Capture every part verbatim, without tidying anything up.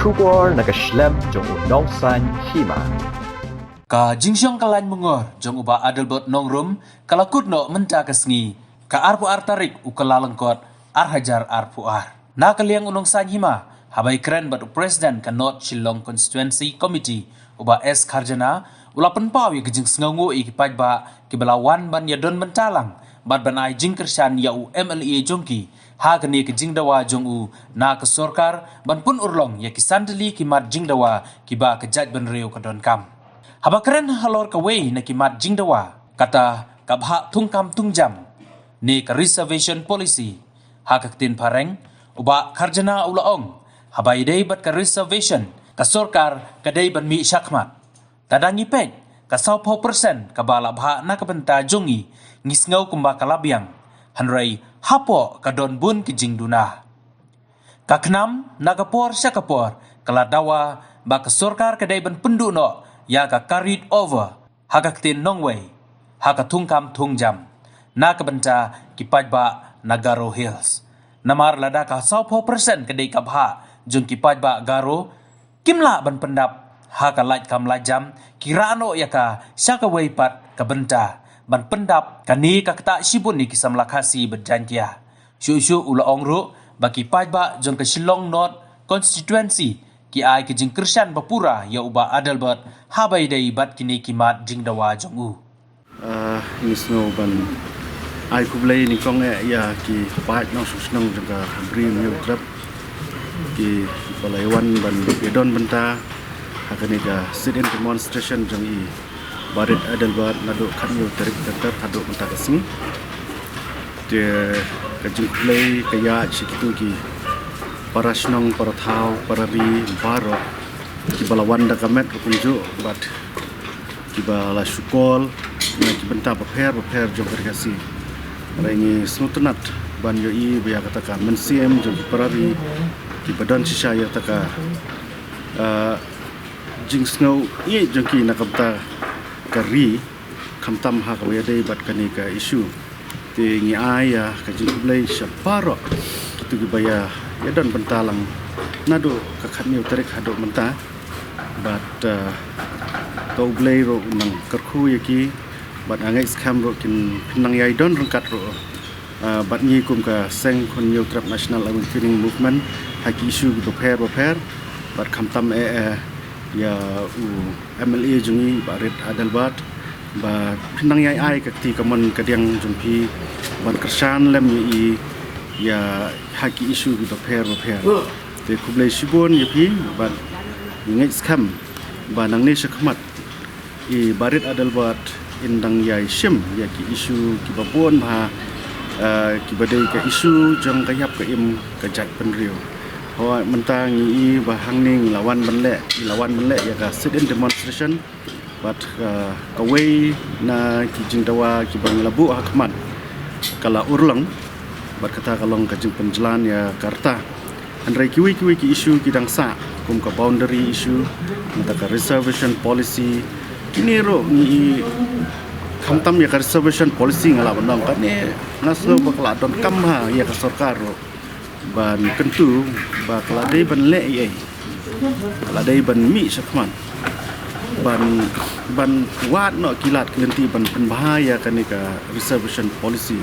Khubor na ka shlem jong u Nongsaiñ Hima. Ka jingshong ka lain mungor jong u Bah Adelbert Nongrum ka la kut noh mynta ka sngi, ka arphew ar tarik u Kyllalyngkot, ar hajar arphew ar. Na ka liang u Nongsaiñ Hima, haba ïakren bad u President ka North Shillong Constituency Committee, u Bah S Kharjana, u la pynpaw ïa ka jingsngewnguh ïa ki paidbah kiba la wan ban ïadon bynta lang bad ban ai jingkyrshan ïa u M L A jong ki ha kane ka jingdawa jong u na ka sorkar ban pynurlong ïa ki san tylli ki mat jingdawa kiba ka jaitbynriew ka donkam. Haba kren halor kawei na ki mat jingdawa, kata ka bhah thungkam thungjam ne ka reservation policy, ha ka ktien phareng, u Bah Kharjana u la ong, haba ïadei bad ka reservation, ka sorkar ka dei ban mih shakhmat. Lada ngi peit, ka sawphew percent kaba la bhah na ka bynta jong ngi, ngi sngew kumba ka la biang. Hynrei hapoh ka don bun ki jingduna. Ka khnam, na ka por sha ka por, ka la dawa ba ka sorkar ka dei ban pynduh noh ïa ka carried over, ha ka ktien nongwei, ha ka thungkam thungjam, na ka bynta ki paidbah na Garo Hills. Namar lada ka sawphew percent ka dei ka bhah jong ki paidbah Garo, kim lah ban pyndap ha ka lait kam lait jam, ki rah noh ïa ka sha kawei pat ka bynta ban pyndap, kane ka ktah shibun ïa ki samla Khasi bad Jaiñtia. Shuh shuh u la ong ruh ba ki paidbah jong ka Shillong North Constituency ki ai ka jingkyrshan bapura ïa u Bah Adelbert haba ïadei bad kine ki mat jingdawa jong u. Ah, ngi sngew ban ai khublei nyngkong eh ïa ki paid nongshong shnong jong ka Bri Hynñiewtrep, kiba la ïa wan ban ïadon bynta ha kane ka sit-in demonstration jong i Bah Rit Adelbert naduh khathynñiew tarik September haduh mynta ka sngi. Te ka jingkhublei ka ïaid sha kito ki para shnong, para thaw, para ri baroh kiba la wan da ka met ruh kumjuh bad kiba la shu call na ki bynta bapher bapher jong ka ri Khasi. Hynrei ngi sngewtynnat ban ïohi ba ïa kata ka mynsiem jong ki para ri kiba don shisha ïa kata ka, ah, jingsngew ïeit jong ki na ka bynta ka ri, khamtam ha kaba ïadei bad kane ka issue. Te ngi ai ïa ka jingkhublei sha baroh kito kiba ïa, ïadon bynta lang naduh ka khathynñiew tarik haduh mynta. Bad, ah, to U Blei ruh u nang kyrkhu ïa ki, bad nga ngeit skhem ruh kin, kin nang ïai don ryngkat ruh, ah, bad ngi kum ka seng Khun Hynñiewtrep National Awakening Movement ha ki issue kiba pher bapher, bad khamtam eh, eh, ïa u M L A jong ngi Bah Rit Adelbert, ba phin nang ïai ai ka kti kamon kadiang jong phi ban kyrshan lem ïa i ïa ha ki issue kiba pher bapher. Te khublei shibun ïa phi, bad ngi ngeit skhem ba nangne shakhmat i Bah Rit Adelbert in dang ïai shim ïa ki issue kiba bun bha, eh, kiba dei ka issue jong ka ïap ka im ka jaitbynriew. Hooid, mynta ngi i ba hangne ngi la wan ban leh, ngi la wan ban leh ïa ka sit-in demonstration. Bad, uh, kawei na ki jingdawa kiba ngi la buh ha khmat ka la urlong, bad kata ka long ka jingpynjlan ïa ka rta. Hynrei kiwei kiwei ki issue ki dang sah, kum ka boundary issue, mynta ka reservation policy, kine ruh ngi i, khamtam ïa ka reservation policy nga lah ban ong kane nga sngew ba ka la donkam bha ïa ka sorkar ruh ban kyntu ba ka la dei ban leh ei ei, ka la dei ban mih shakhmat ban, ban wad noh ki lad ki lynti ban pynbha ïa kane ka reservation policy.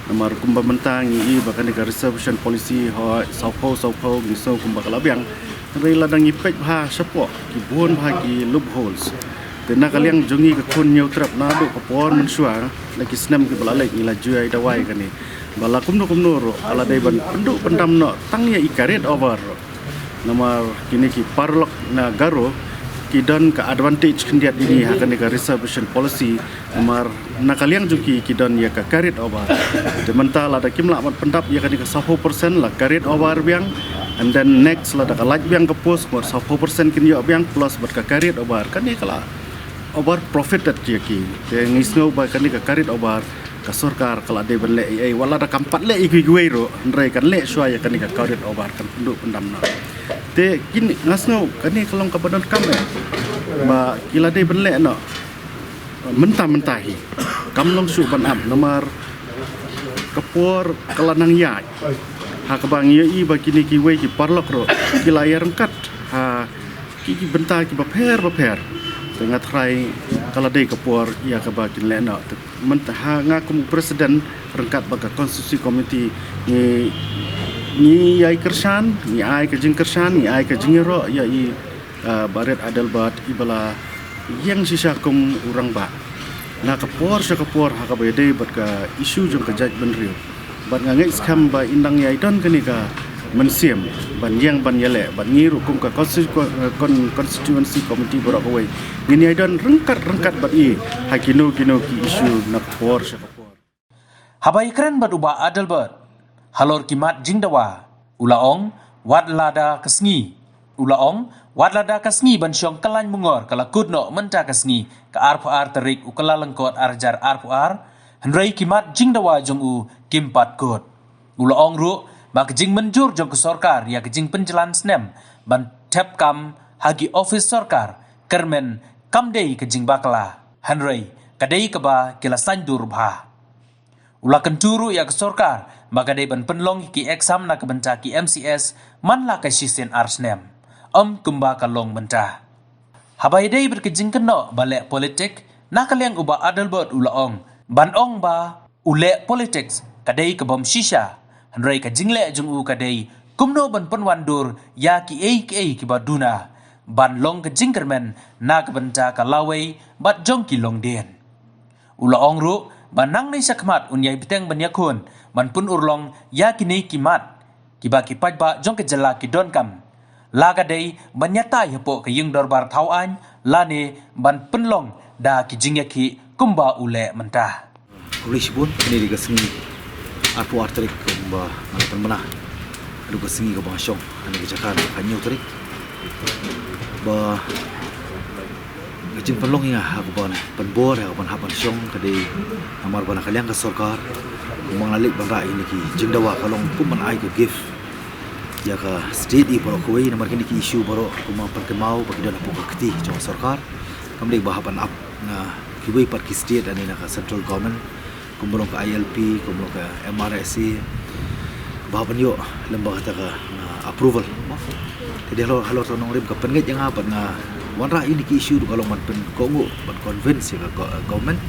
Namar kumba mynta ngi i ba kane ka reservation policy, hooid, sawphew sawphew ngi sngew kumba ka la biang. Hynrei lada ngi peit bha shapoh, ki bun bha ki loopholes. Te na ka liang jong ngi ka Khun Hynñiewtrep naduh ka por mynshuwa, na ki snem kiba la leit ngi la ju ïai dawa ïa kane ba la kumno kumno ruh ka la dei ban pynduh pyndam noh tang ïa i carried over ruh. Namar kine ki paralok na Garo ki don ka advantage khyndiat ïa ngi ha kane ka reservation policy. Namar na ka liang jong ki ki don ïa ka carried over. Te mynta lada kim lah ban pyndap ïa kane ka sawphew percent, la carried over biang. And then next lada ka lait biang ka post, mut sawphew percent kin ïoh biang plus bad ka carried over, kane ka la over profited ïa ki. Te ngi sngew ba kane ka carried over ka sorkar ka la dei ban leh ei ei, wat lada kam pat leh ïa kiwei kiwei ruh, hynrei kan leh shuwa ïa kane ka carried over, kan pynduh pyndam noh. Te kine nga sngew kane ka long kaba donkam eh ba ki la dei ban leh noh mynta mynta hi. Kam long shuh ban ap namar ka por ka la nang ïaid. Ha kaba ngi ïohi ba kine kiwei ki paralok ruh ki la ïa ryngkat ha Ki, ki bynta kiba pher bapher. Te nga tharai ka la dei ka por ïa kaba kin leh noh. Te mynta ha nga kum u president ryngkat bad ka constituency committee ngi, ngi ïai kyrshan, ngi ai ka jingkyrshan, ngi ai ka jingïaroh ïa i, ah, Bah Rit Adelbert iba la ïeng shisha kum u rangbah na ka por sha ka por ha kaba ïadei bad ka issue jong ka jaitbynriew. Bad nga ngeit skhem ba in dang ïai don kane ka mynsiem ban ïeng ban ïaleh, bad ngi ruh kum ka constitu-, eh, con-, constituency committee baroh kawei, ngin ïai don ryngkat ryngkat bad i ha kino kino ki issue na ka por sha ka por. Haba ïakren bad u Bah Adelbert halor ki mat jingdawa, u la ong, wat lada ka sngi, u la ong, wat lada ka sngi ban shong kyllain mungor ka la kut noh mynta ka sngi, ka arphew ar tarik u Kyllalyngkot ar hajar arphew ar, hynrei ki mat jingdawa jong u kim pat kut. U la ong ruh ba ka jingmynjur jong ka sorkar ïa ka jingpynjlan snem ban thep kam ha ki ophis sorkar, kyrmen kam dei ka jingbakla, hynrei ka dei kaba ki la saiñdur bha. U la kyntu ruh ïa ka sorkar ba ka dei ban pynlong ïa ki exam na ka bynta ki M C S man la ka shisien ar snem, ym kumba ka long mynta. Haba ïadei bad ka jingkynnoh ba leh politik, na ka liang u Bah Adelbert u la ong, ban ong ba u leh politics ka dei ka bym shisha, hynrei ka jingleh jong u ka dei kumno ban pynwandur ïa kiei kiei kiba duna, ban long ka jingkyrmen na ka bynta ka lawei bad jong ki longdien. U la ong ruh ba nangne shakhmat un ïai bteng ban ïakhun ban pynurlong ïa kine ki mat kiba ki paidbah jong ka jylla ki donkam, la ka dei ban ïatai hapoh ka ïing dorbar thaw aiñ lane ban pynlong da ki jingïakhih kumba u leh mynta. Khublei shibun, kane dei ka sngi arphew ar tarik kumba nga la pynbna. Haduh ka sngi kaba nga shong ha kane ka jaka ka hynñiew tarik. Ba ka jingpynlong ïa nga ha kaban pynbor, ha kaban hap ban shong ka dei namar ba na ka liang ka sorkar kumba nga la leit ban rah ïa kine ki jingdawa ka long kum ban ai ka gift ïa ka state i baroh kawei, namar kine ki issue baroh kumba pynkynmaw ba ki don hapoh ka kti jong ka sorkar. Kam dei ba hap ban ap na kiwei pat ki state lane na ka central government, kumba long ka I L P, kumba long ka M R S A, ba hap ban ïoh lem bad kata ka, ah, approval. Te dei halor, halor ta nongrim ka pynngeit ïa nga bad nga wanrah ïa kine ki issue ruh ka long ban pynkohnguh, ban convince ïa ka go-, government,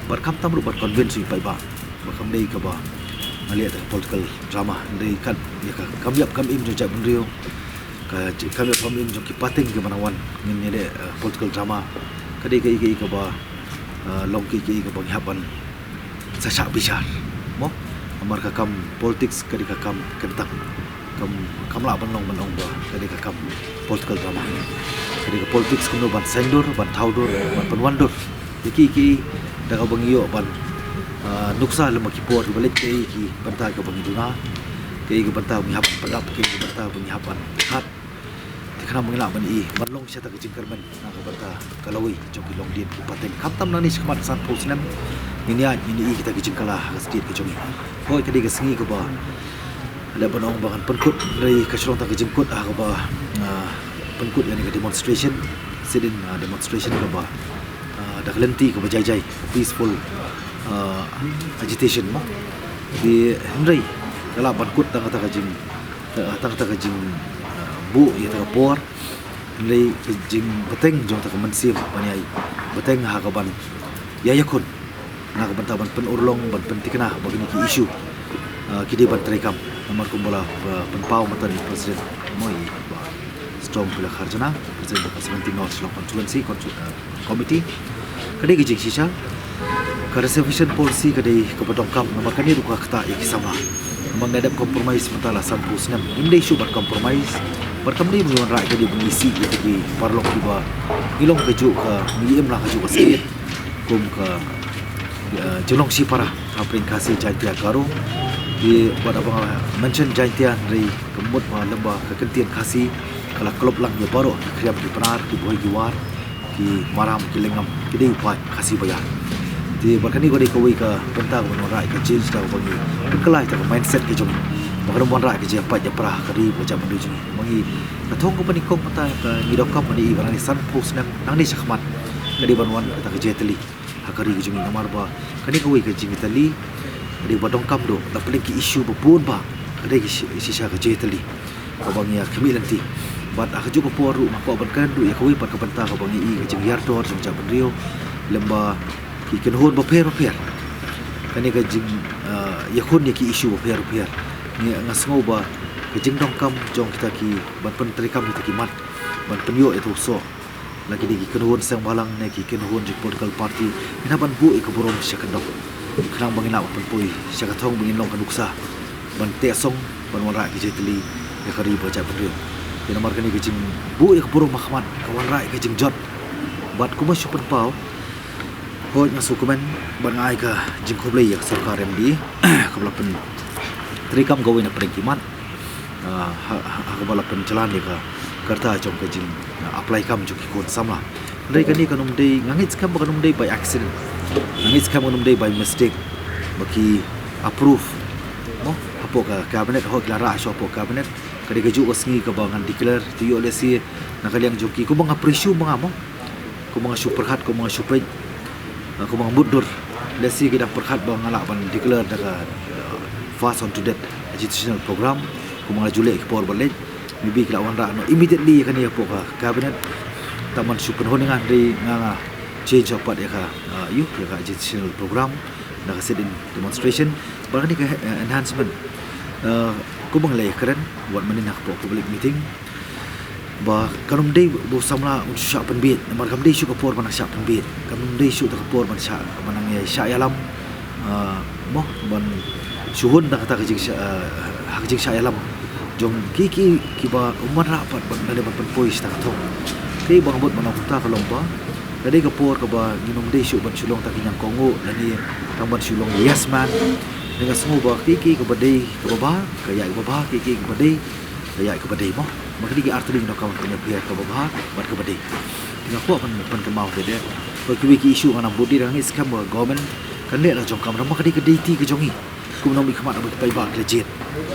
bad khamtam ruh ban convince ïa u paidbah. Ba kam dei kaba nga leh da ka political drama, dei kat ïa ka kam ïap kam im jong jaitbynriew, ka kam ïap kam im jong ki pateng kiba nang wan, ngin ïaleh, eh, political drama. Ka dei kaei kaei kaba, eh, long kaei kaei kaba ngi hap ban sa shah bishar, mo? Namar ka kam politics ka dei ka kam kyntang. Kam, kam lah ban long ban ong ba ka dei ka kam political drama. Ka dei ka politics kumno ban saiñdur, ban thawdur, ban pynwandur ïa kiei kiei da kaba ngi ïoh ban, ah, nuksa lem bad ki por kiba leit, kaei ki bynta kaba ngi duna, kaei ki bynta ba ngi hap ban pyndap, kaei ki bynta ba ngi hap ban khad. Te khnang ba ngi lah ban ïohi ban long shisha ka jingkyrmen na ka bynta ka lawei jong ki longdien ki pateng. Khamtam nangne shakhmat sanphew snem ngin ïaid ngin ïohi kita ki jingkylla ha ka state ka jong ngi. Hooid, ka dei ka sngi kaba leh ban ong ba ngan pynkut, hynrei ka shu long tang ka jingkut ha kaba, ah, pynkut ïa kane ka demonstration, sit-in, ah, demonstration kaba, ah, da ka lynti kaba jai jai, peaceful, ah, agitation, mo. Te hynrei ka lah ban kut tang kata ka jing, tang kata ka jing, ah, buh ïa kata ka por, hynrei ka jingbteng jong kata ka mynsiem ban ïai bteng ha kaban ïai ïakhun na ka bynta ban pynurlong, ban pynthikna ba kine ki issue, ah, ki dei ban treikam. Namar kumba la, ah, pynpaw mynta da i President, mo, i Bah Strong Pila Kharjana, President of ka seventeen North Shillong Constituency, Constitu-, ah, Committee. Ka dei ka jingshisha. Ka reservation policy ka dei kaba donkam, namar kane ruh ka ktah ïa ki samla. Namar ngi dep compromise mynta la sanphew snem. Ngim dei shuh ban compromise. Bad kam dei ba ngi wanrah ïa ka dei ba ngi isih ïa ki paralok kiba ngi long kajuh ka, ngi im la kajuh ka state kum ka, eh, jinglong shipara hapdeng Khasi, Jaintia, Garo. Te bad haba nga mention Jaintia, hynrei ka mut ba lem bad ka kyntien Khasi ka la klop lang ïa baroh ki Khriam ki Pnar, ki Bhoi ki War, ki Maram ki Lyngngam, ki dei u paid Khasi Baïar. Te bad kane ka dei kawei ka bynta kaba ngi wanrah ïa ka change, da kaba ngi pynkylla ïa ka mindset ka jong ngi. Ba kan ym wanrah ïa ka jingïapait ïapra ha ka ri bad ka jaitbynriew jong ngi. Ba ngi, ka thong kaba nyngkong mynta ka ngi donkam ban ïohi ba nangne sanphew snem, nangne shakhmat, ka dei ban wan kata ka jingïatylli ha ka ri ka jong ngi, namar ba kane kawei ka jingïatylli ka dei ba donkam duh, da pdeng ki issue ba bun ba ka dei ka shi-, shisha ka jingïatylli kaba ngi ïa khmih lynti. Bad ha kajuh ka por ruh nga kwah ban kren ruh ïa kawei pat ka bynta kaba ngi i ka jingïar dor jong jaitbynriew lem bad ki kynhun bapher bapher. Kane ka jing, ah, ïakhun ïa ki issue bapher bapher. Ngi, nga sngew ba ka jingdonkam jong kita ki ban pyntreikam kita ki mat ban pynïoh ïa uta u soh. La kine ki kynhun seng bhalang ne ki kynhun jong political party, ngin hap ban buh ïa ka burom sha ka dok. Khnang ba ngin lah ban pynpoi sha ka thong ba ngin long ka nuksa ban teh song, ban wanrah ki jingtylli ïa ka ri bad jaitbynriew. Te namar kane ka jingbuh ïa ka burom ha khmat ka wanrah ïa ka jingjot. Bad kumba shu pynpaw, hooid nga sngewkmen bad nga ai ka jingkhublei ïa ka sorkar M D A kaba la pyntreikam kawei na pdeng ki mat. Ah, ha, ha, ha kaba la pynjlan ïa ka karta jong ka jing, ah, apply kam jong ki khun samla. Hynrei kane kan ym dei, nga ngeit skhem ba kan ym dei by accident. Nga ngeit skhem kan ym dei by mistake ba ki approve, mo, hapoh ka cabinet, hooid ki la rah shuwa hapoh cabinet. Ka dei kajuh ka sngi kaba ngan declare, to ïoh lehse na ka liang jong ki, kumba nga presume ba nga, mo, kumba nga shu pyrkhat, kumba nga shu peit, ah, kumba nga mutdur, lehse ki dang pyrkhat ba nga lah ban declare da ka, ah, FAST Onto Death agitation program, kumba nga la ju leh ki por ba leit. Maybe ki la wanrah noh immediately ïa kane hapoh ka cabinet. Tang ban shu pynhun ïa nga, hynrei nga, nga change pat ïa ka, ah, ïa ka agitation program da ka sit-in demonstration. Bad kane ka, eh, enhancement, eh, kumba nga la ïakren wat mynnin ha ka public meeting ba kan ym dei ba u samla un shu shah pynbieit, namar kam dei shuh ka por ban nang shah pynbieit, kan ym dei shuh ta ka por ban shah, ban nang ïa shah ïalam, ah, mo, ban shu hun da kata ka jingshah, ah, ha ka jingshah ïalam jong ki, ki, kiba ym wanrah pat ban, lane ban pynpoi sha ta ka thong. Te ba nga mut ban ong kumta ka long ba ka dei ka por kaba ngin ym dei shuh ban shu long ta ki ñiangkohnguh lane tang ban shu long yes man. Te nga sngew ba kiei kiei kaba dei kaba bha ka ïaid kaba bha, kiei kiei kaba dei ka ïaid kaba dei, mo. Ba kine ki artylli ngi donkam ban pynïapher, kaba bha bad kaba dei. Te nga kwah ban, ban pynkynmaw de de ba kiwei ki issue nga nang bud de, nga ngeit skhem ba government kan leh la jong ka kamram, ba ka dei ka duty ka jong ngi. Kumno mynta khmat ba ki paidbah ki la jied,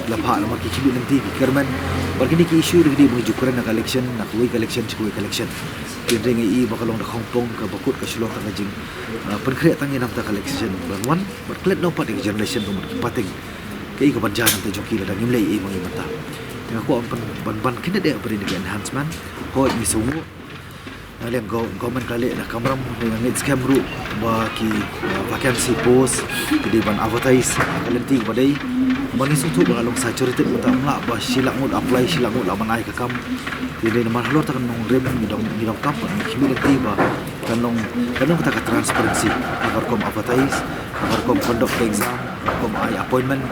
la phah namar ki khmih lynti, ki kyrmen. Bad kine ki issue de ki dei ba ngi ju kren na ka election, na kawei ka election sha kawei ka election. Hynrei nga i ba ka long da khongpong kaba kut ka shu long tang ka jing, ah, pynkhreh tang ïa na bynta ka election ban wan, bad klet noh pat ïa ka generation ka mut ki pateng. Kaei kaban jia na bynta jong ki lada ngim leh ei ei ma ngi mynta. Te nga kwah ban, ban, ban kynnoh de ba dei na ka enhancement. Hooid ngi sngewnguh na liang go-, government ka leh na ka kamram, hynrei nga ngeit skhem ruh ba ki, uh, vacancy post ki dei ban advertise ha ka lynti kaba dei. Ba ngi sngewthuh ba ka long saturated, mynta ym lah ba shi lak ngut apply, shi lak ngut lah ban ai ka kam. Te dei namar halor ta ka nongrim ngi dong, ngi donkam ba ngi khmih lynti ba kan long, kan long kata ka transparency ha ka rukom advertise, ha ka rukom conduct ka exam, ha ka rukom ai appointment.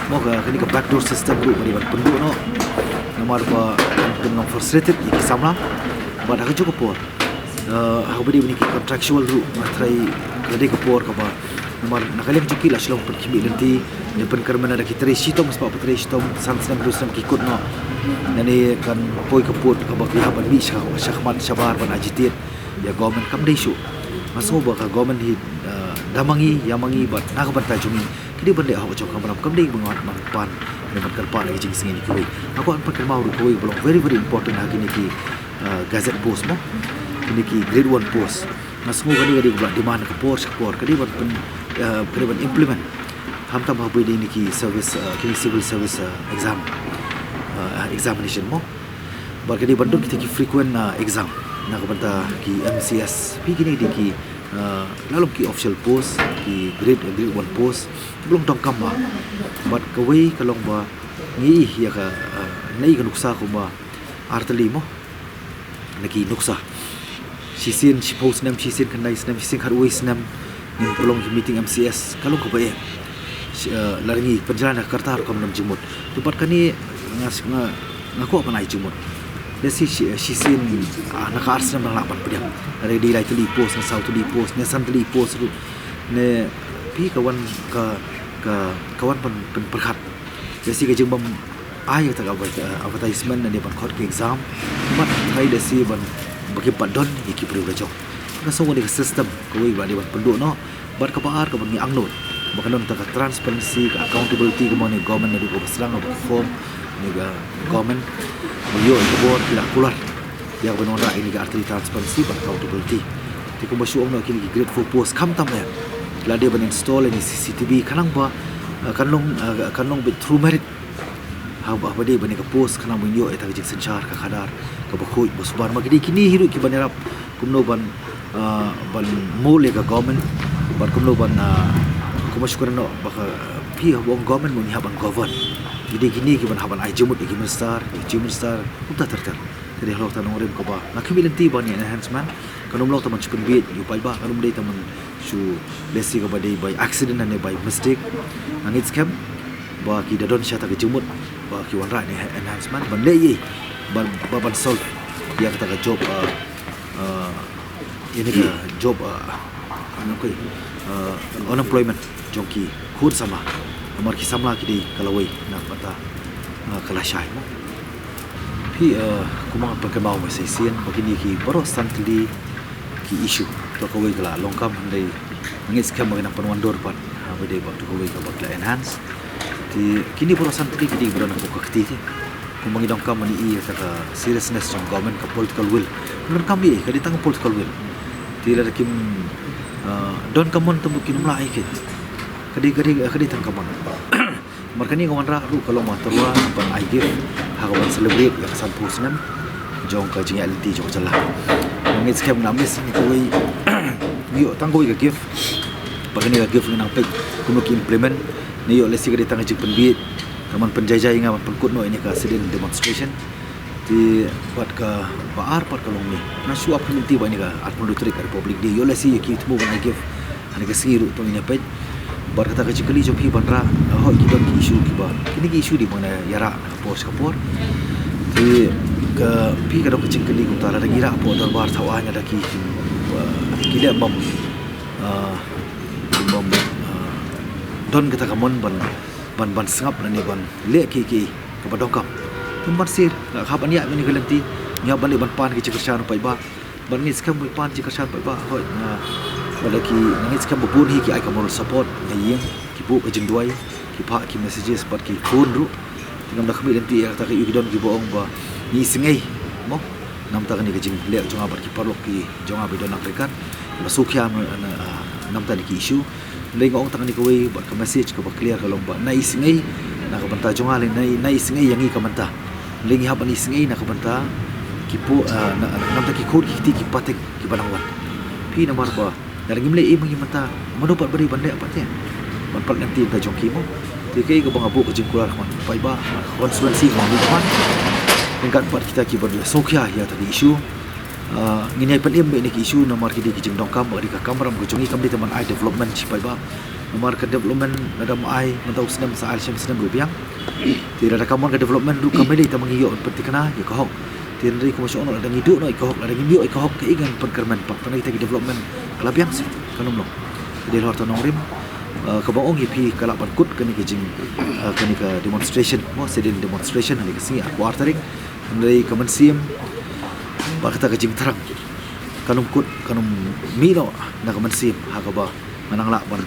Mo, ka, kane ka backdoor system ruh ka dei ban pynduh noh, namar ba kan pynlong frustrated ïa ki samla. Bad ha kajuh ka por, eh, ha kaba dei bad ki contractual ruh, nga tharai ka dei ka por kaba, namar na ka liang jong ki la shu long pynkhmih lynti, ne pynkyrmen da ki trei shitom, spah ba trei shitom, san snem, hynriew snem ki kut noh. Lane kan poi ka pud kaba ki hap ban mih sha, shakhmat shabar ban agitate ïa government, kam dei shuh. Nga sngew ba ka government hi, eh, da ma ngi, ïa ma ngi bad na ka bynta jong ngi, ki dei ban leh hok jong ka kamram, kam dei ba ngi wan ban pan ne ban kyrpad ïa ki jingsngew ïa kiwei. Nga kwah ban pynkynmaw ruh kawei ba long very, very important ha kine ki, eh, gazette post, mo, kine ki grade one post. Nga sngew kane ka dei kaba la demand ka por sha ka por, ka dei ban pyn, eh, ka dei ban implement. Khamtam haba dei kine ki service, eh, kine civil service, eh, exam, eh, examination, mo. Bad ka dei ban don kita ki frequent, ah, exam na ka bynta ki M C S. Phi, kine dei ki, ah, la long ki official post, ki grade, grade one post, ba long donkam bha. Bad kawei ka long ba ngi ïa ka, ah, ngi ïa ka nuksa kumba artylli, mo, na ki nuksa. Shisien shiphew snem, shisien khyndai snem, shisien khatwei snem, ngin pynlong ki meeting M C S, ka long kaba eh. Shi-, eh, lada ngi pynjlan ïa ka karta ruh kam don jingmut. Te bad kane nga, nga, nga kwah ban ai jingmut. Lehse shi, shi, shisien, ah, na ka ar snem nang lah ban pdiang. Lada dei lai tylli post, ne saw tylli post, ne san tylli post ruh, ne phi, ka wan ka, ka, ka wan ban pyn, pyrkhat. Lehse ka jingbym ai kata ka adver-, eh, advertisement ne ban khot ki exam. Bad tharai lehse ban, ba kim pat don ïa ki briew la jong. Nga sngew kane ka system kawei ba dei ban pynduh noh. Bad kaba ar kaba ngi angnud ba kan don kata ka transparency, ka accountability, kaba ngi government naduh kaba sdang, kaba form ngi ka government, ba ïoh ïa ka bor, ki la kular ïa kaba ngi wanrah ïa kane ka artylli transparency bad accountability. Te kumba shu ong noh, kine ki grade four post khamtam eh, la dei ban install ïa kine C C T V, khnang ba, eh, kan long, eh, kan long beit through merit. Haba, haba dei ban ïa ka post, khnang ban ïoh ïa kata ka jingsynshar, ka khadar kaba khuid, ba subar. Namar ki dei kine hi ruh kiban ïarap kumno ban, ah, ban mul ïa ka government, bad kumno ban, ah, kumno shu kren noh ba ka, phi haba ong government, mo, ngi hap ban govern. Ki dei kine kiban hap ban ai jingmut ïa ki minister, ki chief minister, kumta ter ter. Te dei halor kata ka nongrim kaba nga khmih lynti ban ïa enhancement. Kan ym long tang ban shu pynbieit ïa u paidbah, kan ym dei tang ban shu lehse kaba dei by accident ne by mistake. Nga ngeit skhem ba ki da don shisha kata ka jingmut ba ki wanrah ïa kane ka enhancement ban leh ei ei, ban, ba ban solve ïa kata ka job, ah, ah, ïa kane ka job, ah, nongkoi, ah, unemployment jong ki khun samla. Namar ki samla ki dei ka lawei na ka bynta, ah, ka lashai, mo. Phi, ah, kumba nga pynkynmaw mynta shisien, ba kine ki baroh san tylli ki issue. To kawei ka la long kam, hynrei nga ngeit skhem ba kin nang pynwandur pat, ah, ba dei bad to kawei kaba ki la enhance. Te kine baroh san tylli ki dei ba don ka bor ka kti te. Kumba ngi donkam ban ïohi ïa kata ka seriousness jong government, ka political will. Ka donkam ïa, ka dei tang ka political will. Te lada kim, ah, don ka mon, te mo, kin ym lah ïa ki. Ka dei, ka dei, ka dei tang ka mon. Namar kane ka wanrah ruh ka long ba tyrwa ban ai gift ha kaban celebrate ïa ka sanphew snem jong ka jingïaid lynti jong ka jylla. Nga ngeit skhem nga la miss ïa kawei, ngi ïoh tang kawei ka gift. Bad kane ka gift ngi nang peit kumno ki implement. Ngi ïoh lehse ka dei tang ka jingpynbieit, ka mon pynjai jai ïa nga ban pynkut noh ïa kane ka sit-in demonstration. Te bad kaba ar pat ka long ne, nga shu ap khmih lynti ba ïa kane ka arphew hynriew tarik ka Republic Day, ïoh lehse ïa ki thmu ban ai gift ha kane ka sngi ruh, to ngin ïa peit. Bad kata ka jingkylli jong phi ban rah, hooid ki don ki issue kiba, kine ki issue dei ban ïarah na ka por sha ka por. Te ka, phi, ka don ka jingkylli kumta, lada ngi rah hapoh dorbar thaw aiñ, lada ki, ah, ki leh bym, ah, bym, ah, don kata ka mon ban, ban, ban sngap lane ban leh kiei kiei kaba donkam. Te ym ban sir, nga hap ban ïaid mynne ka lynti, ngi hap ban leit ban pan ki jingkyrshan u paidbah. Bad nga ngeit skhem ba pan ki jingkyrshan u paidbah, hooid, nga, wat la ki, nga ngeit skhem ba bun hi ki ai ka moral support, nga ïeng, ki buh ka jingduwai, ki phah ki messages bad ki phone ruh. Te ngam da khmih lynti ïa kata, kaei, ki don kiba ong ba ngi isynei, mo, namar kane ka jingleh jong nga bad ki paralok ki jong nga ba don nang ryngkat, ba sngewkhia na, na, ah, namar kine ki issue. Hynrei nga ong tang kane kawei bad ka message kaba clear ka long ba nang isynei na ka bynta jong nga, lane nang, nang isynei ïa ngi ka bynta. Hynrei ngi hap ban isynei na ka bynta ki po, ah, na, na ka bynta ki khun ki kti ki patek kiba nang wan. Phi, namar ba lada ngim leh ei ei mynta, mano pat ba dei ban leh pat ïa, ban pat lynti na ka bynta jong ki, mo. Te kaei kaba nga buh ka jingkular ha u paidbah, ha ka constituency, ha u paidbah, ryngkat bad kita kiba sngewkhia ïa kata ka issue. Ah, ngin ïai pynim beit ïa kine ki issue namar ki dei ki jingdonkam, ba ka dei ka kamram ka jong ngi, kam dei tang ban ai development sha u paidbah. Namar ka development lada ym ai mynta u snem, sa ai snem, snem ruh biang. Te lada kam wan ka development ruh kam dei tang ba ngi ïoh ban pynthikna ïa ka hok. Te hynrei kumba shu ong, lada ngi duh noh ïa ka hok, lada ngim ïoh ïa ka hok, kaei ngan pynkyrmen pat? Tang kita ki development ka la biang seh, kan ym long. Te dei halor kata ka nongrim, ah, kaba ong ïa phi, ka lah ban kut kane ka jing, ah, kane ka demonstration, mo, sit-in demonstration ha kane ka sngi arphew ar tarik. Hynrei ka mynsiem bad kata ka jingthrang kan ym kut, kan ym mih noh na ka mynsiem ha kaba ngan nang lah ban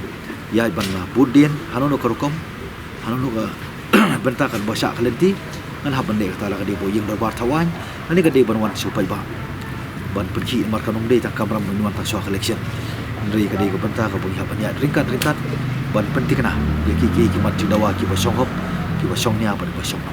ïaid ban, ah, bud dien ha kano kano ka rukom, ha kano kano ka bynta, kan ba shah ka lynti. Ngan hap ban leh kata, la ka dei ba ïeng dorbar thaw aiñ, lane ka dei ban wan sha u paidbah ban pynkhih, namar kan ym dei tang kamram ban wan tang shuwa ka election. Hynrei ka dei ka bynta kaba ngi hap ban ïaid ryngkat ryngkat ban pynthikna ïa kiei kiei ki mat jingdawa kiba shong hok, kiba shong nia bad kiba shong